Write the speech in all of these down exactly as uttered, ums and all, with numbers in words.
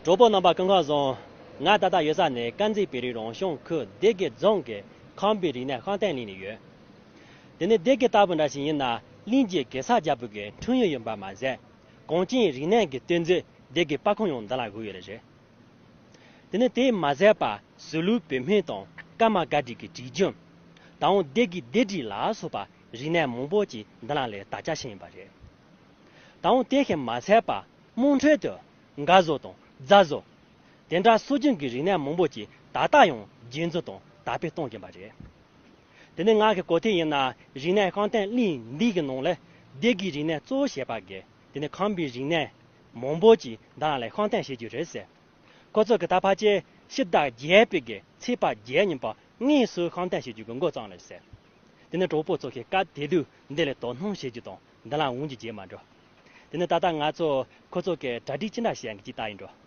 གྲོགས་པོ་རྣམ་པ་སྐུ་ཁམས་བཟང་། ང་ད་ལྟ་ཡོད་ས་ནི་དཀར་མཛེས་བོད་རིགས་རང་སྐྱོང་ཁུལ་སྡེ་དགེ་རྫོང་གི་ཁམས་པའི་རིག་གནས་ཤུགས་ལྡན་གླིང་ནས་ཡོད། དེ་ནས་སྡེ་དགེ་ལྟ་བུ་འདྲ་ཞིག་ཡིན་ན་གླིང་རྗེ་གེ་སར་རྒྱལ་པོ་གི་འཁྲུངས་ཡུལ་ཡིན་པ་མ་ཟད། གངས་ཅན་རིག་གནས་ཀྱི་གཏེར་མཛོད་སྡེ་དགེ་པར་ཁང་ཡང་འདི་ལ་བཞུགས་ཡོད་རེད། དེ་ནས་དེས་མ་ཟད་པ་ཟི་ལིང་བོད་སྨན་དང་ཀརྨ་སྒར་བྲིས་ཀྱི་བྲིས་རྒྱུན་དང་སྡེ་དགེའི་སྡེ་བྲིས་ལ་སོགས་པ་རིག་གནས་མང་པོ་ཅིག་འདི་ལ་ལས་དར་ཁྱབ་ཕྱིན་ཡིན་པ་རེད། དང་དེ་ཤེས་མ་ཚད་པ་དམངས་ཁྲོད་དུ་མགར་བཟོ་དང་རྫ་བཟོ། དེ་འདྲ་སྲོལ་རྒྱུན་གྱི་རིག་གནས་མང་པོ་ཅིག་ད་ལྟ་ཡང་རྒྱུན་འཛིན་དང་དར་སྤེལ་གཏོང་བཞིན་པ་རེད། དེ་ནས་ང་གི་གོ་ཐོས་ཡིན་ན་རིག་གནས་ཤུགས་ལྡན་གླིང་འདི་གི་ནང་ལ་སྡེ་དགེའི་རིག་གནས་གཙོ་བོ་བྱས་པ་གི་དེ་ནས་ཁམས་པའི་རིག་གནས་མང་པོ་ཅིག་འདི་ལ་ལས་ཤུགས་ལྡན་བྱེད་རྒྱུ་རེད་ཟེར། ཁོ་ཚོ་གི་ད་ཕལ་ཆེར་ཕྱི་ཟླ་བརྒྱད་པའི་གི་ཚེས་པ་བརྒྱད་ཉིན་པ་དངོས་སུ་ཤུགས་ལྡན་བྱེད་རྒྱུ་གི་འགོ་བརྩམས་ལ་ཟེར། དེ་ནས་གྲོགས་པོ་ཚོ་གི་སྐབས་དེ་དུས་འདི་ལས་དོ་སྣང་བྱེད་རྒྱུ་དང་འདི་ལ་འོང་རྒྱུ་བྱེད་མ་འགྲོ། དེ་ནས་ད་ལྟ་ང་ཚོ་ཁོ་ཚོ་གི་གྲ་སྒྲིག་ཅི་འདྲ་བྱེད་ཡག་གི་ཅིག་ལྟ་ཡིན་འགྲོ།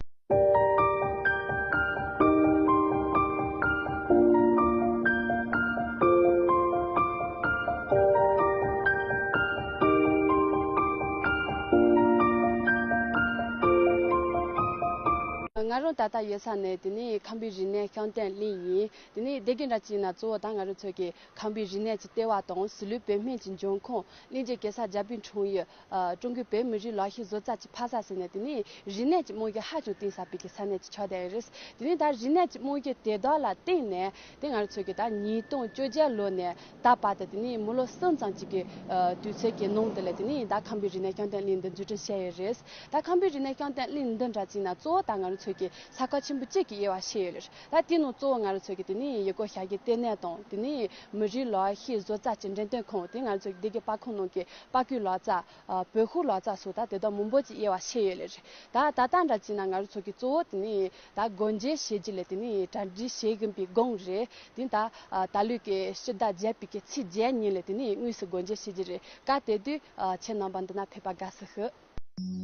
ང་རང་ད་ལྟ་ཡོད་ས་ནས་དེ་ནས་ཁམས་པའི་རིག་གནས་ཤུགས་ལྡན་གླིང་ཡིན། དེ་ནས་སྡེ་དགེ་འདྲ་ཅིག་ཡིན་ན་གཙོ་བོ་ད་ང་རང་ཚོ་གི་ཁམས་པའི་རིག་གནས་ཀྱི་ལྟེ་བ་དང་ཟི་ལིང་བོད་སྨན་གྱི་འབྱུང་ཁུངས་གླིང་རྗེ་གེ་སར་རྒྱལ་པོའི་འཁྲུངས་ཡུལ། ཨ། ཀྲུང་གོའི་བོད་མི་རིགས་ལག་ཤེས་བཟོ་རྩལ་གྱི་ཕ་ས་ཟེར་ནས་དེ་ནས་རིག་གནས་ཀྱི་རྨང་གཞི་ཧ་ཅང་བརྟན་ས་པའི་གི་ས་གནས་ཀྱི་ཆགས་བསྡད་ཡོད་རེད། དེ་ནས་ད་རིག་གནས་ཀྱི་རྨང་གཞི་དེ་དག་ལ་བརྟེན་ནས་དེ་ང་རང་ཚོ་གི་ད་ཉིས་སྟོང་བཅོ་བརྒྱད་ལོ་ནས་ད་བར་དུ་དེ་ནས་མི་ལོ་གསུམ་ཙམ་ཅིག་གི་ཨ། དུས་ཚོད་ཀྱི་ནང་དེ་ལ་དེ་ནས་ད་ཁམས་པའི་རིག་གནས་ཤུགས་ལྡན་གླིང་འདི་འཛུགས་སྐྲུན་བྱས་ཡོད་རེད། ད་ཁམས་པའི་རིག་གནས་ཤུགས་ལྡན་གླིང་འདི་འདྲ་ཅིག་ན་གཙོ་བོ་ད་ང་རང་ཚོ་གི་ས་ཁུལ་ཆེན་པོ་གཅིག་གི་དབྱེ་བ་ཕྱེ་ཡོད་རེད། ད་དེ་ནང་གཙོ་བོ་ང་རང་ཚོ་གི་དེ་ནས་ཡུལ་སྐོར་བྱ་རྒྱུའི་ལྟེ་གནས་དང་དེ་ནས་མི་རིགས་ལག་ཤེས་བཟོ་རྩལ་གྱི་འགྲེམས་སྟོན་ཁང་དེ་ང་རང་ཚོ་གི་སྡེ་དགེ་པར་ཁང་ནང་གི་པར་བརྐོས་ལག་རྩལ། ཨ། བོད་ཤུགས་ལག་རྩལ་སོགས་ད་དེ་དག་མང་པོ་ཅིག་དབྱེ་བ་ཕྱེ་ཡོད་ལེ་རེད། ད་ད་ལྟ་འདྲ་ཅིག་ན་ང་རང་ཚོ་གི་གཙོ་བོ་དེ་ནས་ད་སྒོ་འབྱེད་བྱེད་རྒྱུ་ལས་དེ་ནས་གྲ་སྒྲིག་བྱེད་དགོས་པའི་དགོངས་རེད། དེ་ད་ཨ། ད་ལོའི་གི་ཕྱི་ཟླ་བརྒྱད་པའི་གི་ཚེས་བརྒྱད་ཉིན་ལས་དེ་ནས་དངོས་སུ་སྒོ་འབྱེད་བྱེད་རྒྱུ་རེད། སྐབས་དེ་དུས་ཨ། ཁྱེད་རྣམ་པ་འདི་ན་ཕེབས་པ་དགའ་བསུ་ཞུ།